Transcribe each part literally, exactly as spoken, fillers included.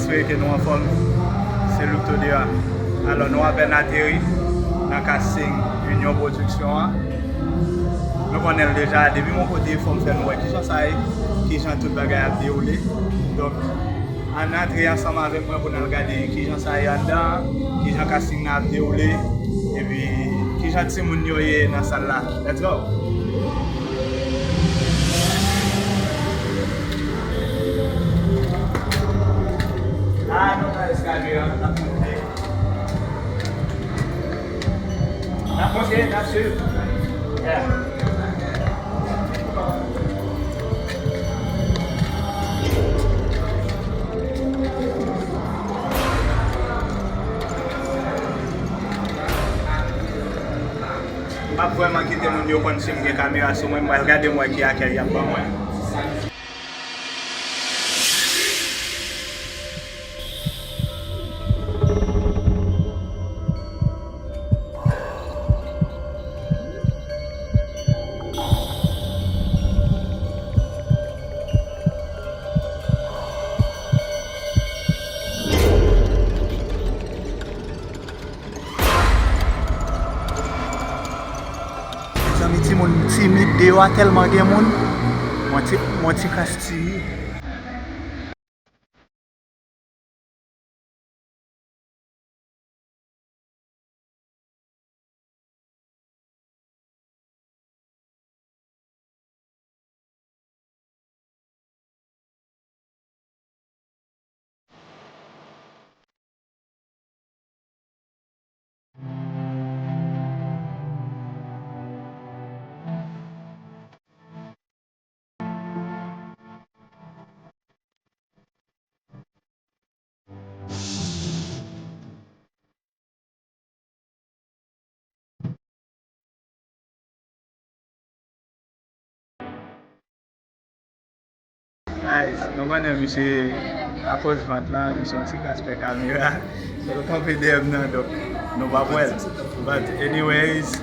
Espere ke nou anfòm. Se Louto Dera. Alò, nou apèn ateri nan casting Union Production an. Nou konnen l deja. Depi m yon kote, fò m fè nou wè kijan sa ye, kijan tout bagay ap dewoule. Donk, ann antre ansanm avèk mwen pou n al gade kijan sa ye anndan an, kijan casting nan ap dewoule, epi kijan timoun yo ye nan sal la. Let's go! Ah, nou ka eskalye an, n ap monte. N ap monte, n ap swiv. Yeah. M ap vrèman kite moun yo konn si m gen kamera sou mwen, m pral gade m wè ki akèy y ap ban mwen. Mezanmi, timoun timid deyò a, tèlman gen moun. Mwen ti, mwen ti kras ti. Guys, nou konnen misye akoz vant lan, misye yon ti kras pè kamera. L kanpe dèyè m nan, donk nou p ap wè l. But anyways,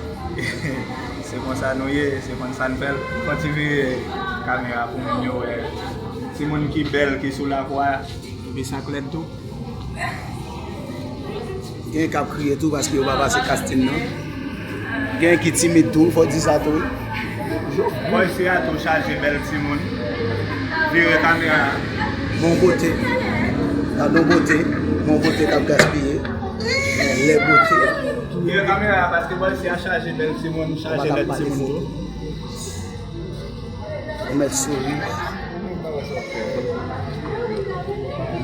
se konsa nou ye, se konsa n fè l. Fò ti vire kamera pou moun yo wè. Timoun ki bèl, ki sou lakwa, epi sa k lèd tou. Gen k ap kriye tou paske yo pa pase casting nan. Gen ki timid tou, fò di sa tou. Bòy si a tou chaje bèl timoun. Vire kamera. Bon kote. Gadon bote. Bon kote k ap gaspiye. Lè bote. Vire kamera paske bòy si a chaje bèl timoun, chaje lèd timoun tou. Ou mèt souri.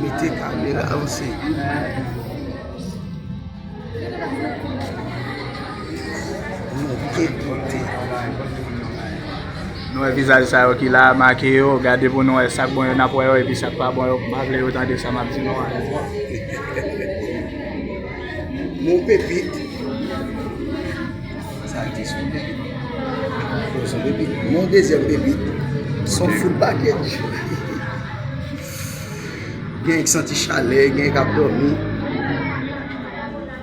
Mete kamera, avanse. Monte, monte. Nou wè vizaj sa yo ki la, make yo, gade pou nou wè sa k bon yo n ap wè yo, epi sa k pa bon yo, m pa vle yo tande sa m ap di nou an. Mon pepit. Sa ki sou pepit. Bon, sou pepit. Mon dezyèm pepit. Son full package. Gen ki santi chalè, gen k ap dòmi.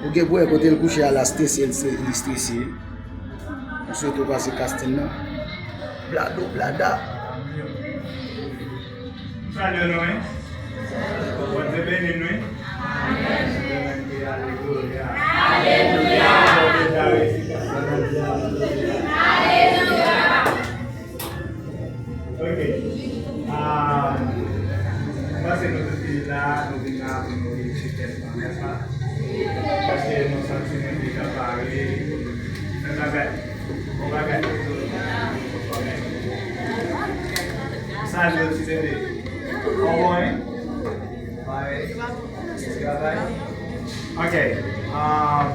Ou gen pou wè kote l kouche a la, strese, l se, li strese. M swete w pase casting nan. Blado, blada. Salye nou, wi. Bondye beni nou, wi. Alelouya. Alelouya. Alelouya. Ok. Ah, m panse nou tout vin la, nou vin la pou nou felisite l, nèspa? Paske nou santi nou deja pare. Fè bagay. Bon bagay. Salye ti bebe. Kòman w ye? Parèy. Travay. Ok. Um,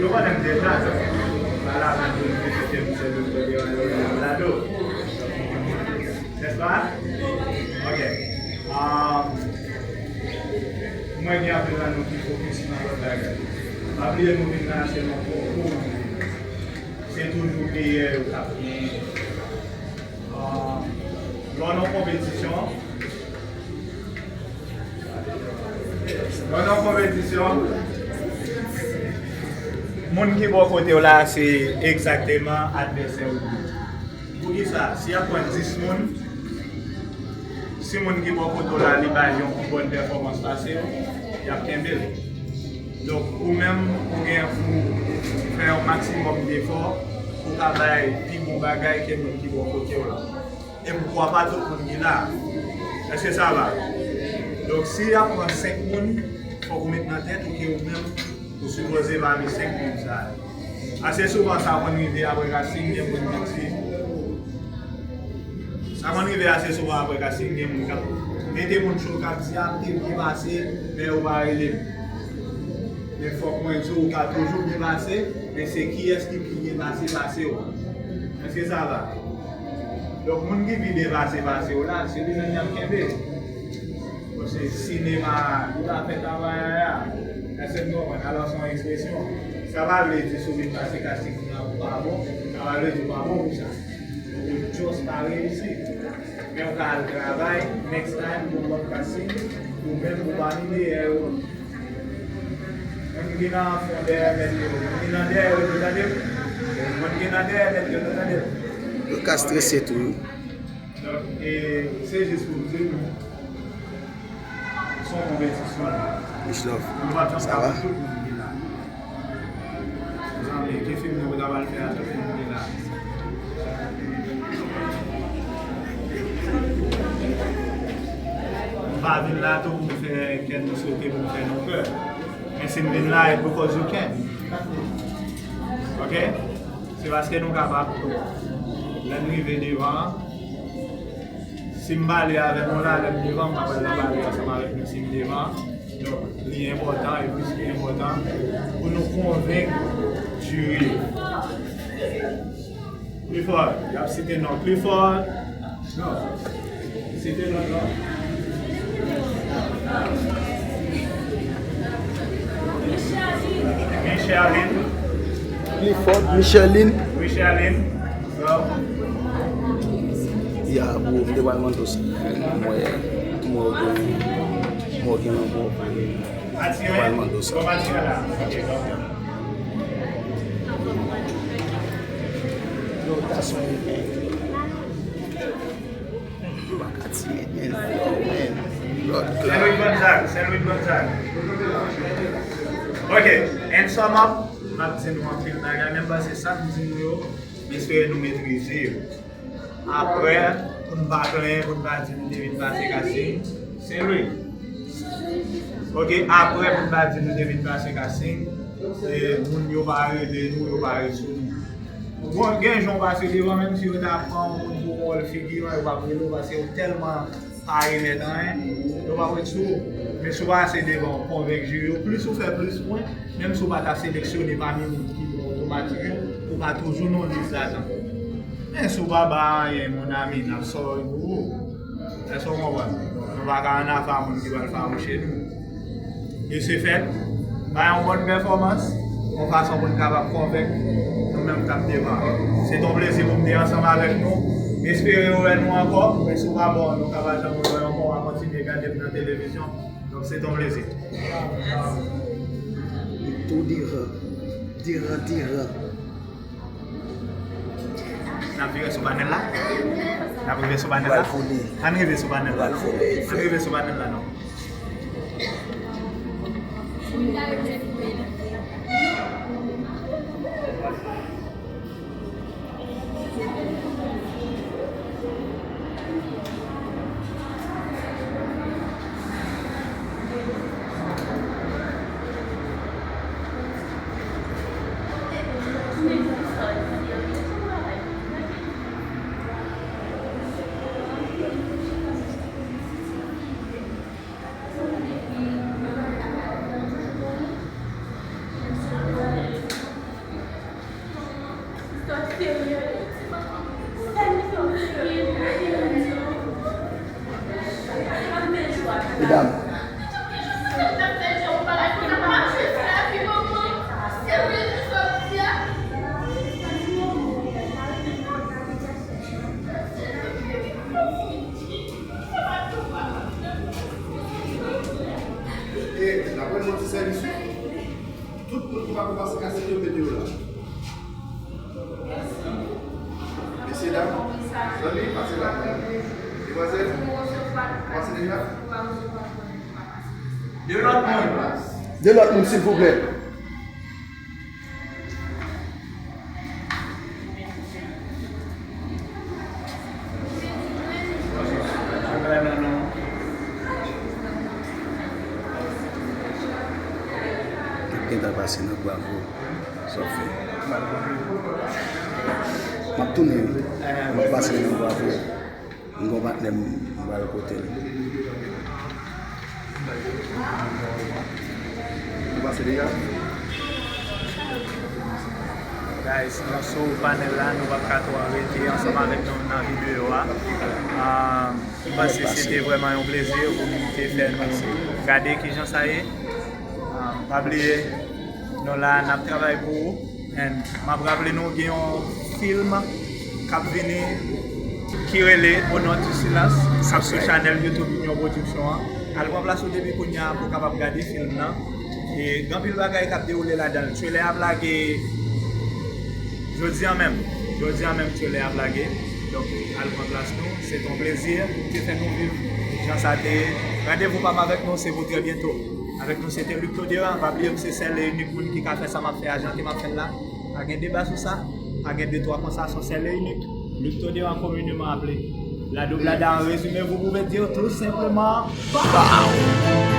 nou konnen m deja, donk, pa la peine pou nou repete, misye Louto Dera, Louto Dera, Blado. Nèspa? Ok. Um, mwen gen anpil nan nou ki fokis nan lòt bagay. Pa bliye nou vin la, se nan konkou nou vin. Se toujou meyè yo k ap genyen. Ah, lè w nan konpetisyon, lè w nan konpetisyon, moun ki bò kote w la, se egzakteman advèsè w yo. Poukisa? Si y ap pran dis moun, Si moun ki bò kote w la, li bay yon bòn pèfòmans pase w, y ap kenbe l. Donk, ou menm, ou gen pou fè yon maksimòm defò pou ka bay pi bon bagay ke moun ki bò kote w la. E poukwa pa tout moun ki la? Èske sa va? Donk, si y ap pran senk moun, fòk ou met nan tèt ou ke ou menm, ou sipoze pami senk moun sa yo. Ase souvan, sa konn rive apre casting, gen moun ki di, Sa konn rive ase souvan apre casting, gen moun k ap mete moun cho, k ap di, "A, m te byen pase, men yo pa rele m." Men fòk mwen di w, ou ka toujou byen pase, men se kiyès ki pi byen pase pase w? Èske sa va? Donk, moun ki pi byen pase pase w la, se li menm y ap kenbe. Paske sinema a, li pa fè travay la. Èske n konprann? Alò, se yon ekspresyon. Sa pa vle di si w vin pase casting nan ou pa bon, sa pa vle di w pa bon pou sa. Ou just pa reyisi. Men w ka al travay, next time, pou lòt casting, ou menm ou pami meyè yo. Moun ki nan fon dèyè mèt yo, moun ki nan dèyè yo, nou tande m? Moun ki nan dèyè mèt yo, nou tande m? Yo ka strese tou, wi. Donk, e, se jis pou m di nou, se yon konpetisyon. Much love. Nou pa janm ka pou tout moun ki la. Mezanmi, ki fim nou ta pral fè a, tout moun ki la? M pa vin la tou pou m fè kè nou sote, pou m fè nou pè. Men si m vin la, e because you can. Ok? Se paske nou kapab tou. Lè n rive devan an, si m pale avè nou la, lè m devan, m pa pral nan pale ansanm avèk nou si m devan. Donk, li enpòtan, e plis ki enpòtan, pou nou konvenk jiri yo. Clifford, y ap site non Clifford. Non. Site non, non. Micheline. Clifford, Micheline. Micheline. Yo. Ya, bro, m te pral mande w sa. Mwen, mwen gen, mwen gen yon bon. Atire. Pral mande w sa. Kòman atire la? Ok, ok. Yo, that's my man. Baka tire, man. Yo, man. Blood clot. Saint Louis Gonzague, Saint Louis Gonzague. Ok, and sum up, m ap di nou anpil bagay, men m panse sa m di nou yo, m espere nou metrize yo. Apre, pou n pa plenyen, pou n pa di nou te vin pase casting, Saint Louis. Ok, apre, pou n pa di nou te vin pase casting, e, moun yo pa rele nou, yo pa ret sou nou. Bon, gen jan w pase devan, menm si yo ta pran yon moun pou yon wòl figiran, yo p ap rele w paske yo tèlman pa remèt anyen, yo p ap ret sou ou. Men si w pase devan, w konvenk jiri yo, plis ou fè plis pwen, menm si w pa ta seleksyone pami moun ki bon otomatik yo, ou ka toujou nan lis la tankou. Men si w pa bay anyen, mon ami, n ap sòri pou ou. Èske w konprann? Nou pa ka ann afa moun ki pral fawouche nou. De ce fait, bay yon bòn pèfòmans, yon fason pou n kapab konvenk nou menm k ap devan. Se t on plezi pou m te ansanm avèk nou. M espere yo wè nou ankò, men si w pa bon, nou ka pa janm wè ankò, w a kontinye gade m nan televizyon. Donk, se t on plezi. Li tou diran, diran, diran. N ap vire sou panèl la. N ap rive sou panèl la. Pral vole. Ann rive sou panèl la. Pral vole. Ann rive sou panèl la, non. Medam. E, n ap rann mwen ti sèvis, wi. Tout moun ki pa ko pase kase yo mete yo la. Mesye dam, zanmi, pase la. Demwazèl. De lòt moun. De lòt moun, silvouplè. Gentan pase nan Bravo. Sa w fè? M ap tounen wi. M ap pase nan Bravo. M gon patnè m, m pral kote l. Nou pase deja? Guys, nou sou panèl la, nou p ap ka twò rete ansanm avèk nou nan videyo a. Ah, m panse se te vrèman yon plezi pou nou te fè nou gade kijan sa ye. Ah, pa bliye, nou la, n ap travay pou ou. And m ap raple nou, gen yon fim k ap vini ki rele Au nom du silence, k ap sou chanèl YouTube Union Production an. Al pran plas ou depi kounye a pou w kapab gade fim nan. E gen anpil bagay k ap dewoule ladan l. Trailer ap lage jodi a menm. Jodi a menm trailer ap lage. Donk, al pran plas nou. Se te yon plezi pou w te fè nou viv jan sa te ye. Randevou pa m avèk nou, se pou trè byento. Avèk nou, se te Luc Toderan. Pa bliye m se sèl e inik moun ki ka fè sa m ap fè a jan ke m ap fè l la. Pa gen deba sou sa. Pa gen de twa konsa, se yon sèl e inik. Luc Toderan, communément appelé La Doublada. En résumé, vous pouvez dire tout simplement, pow!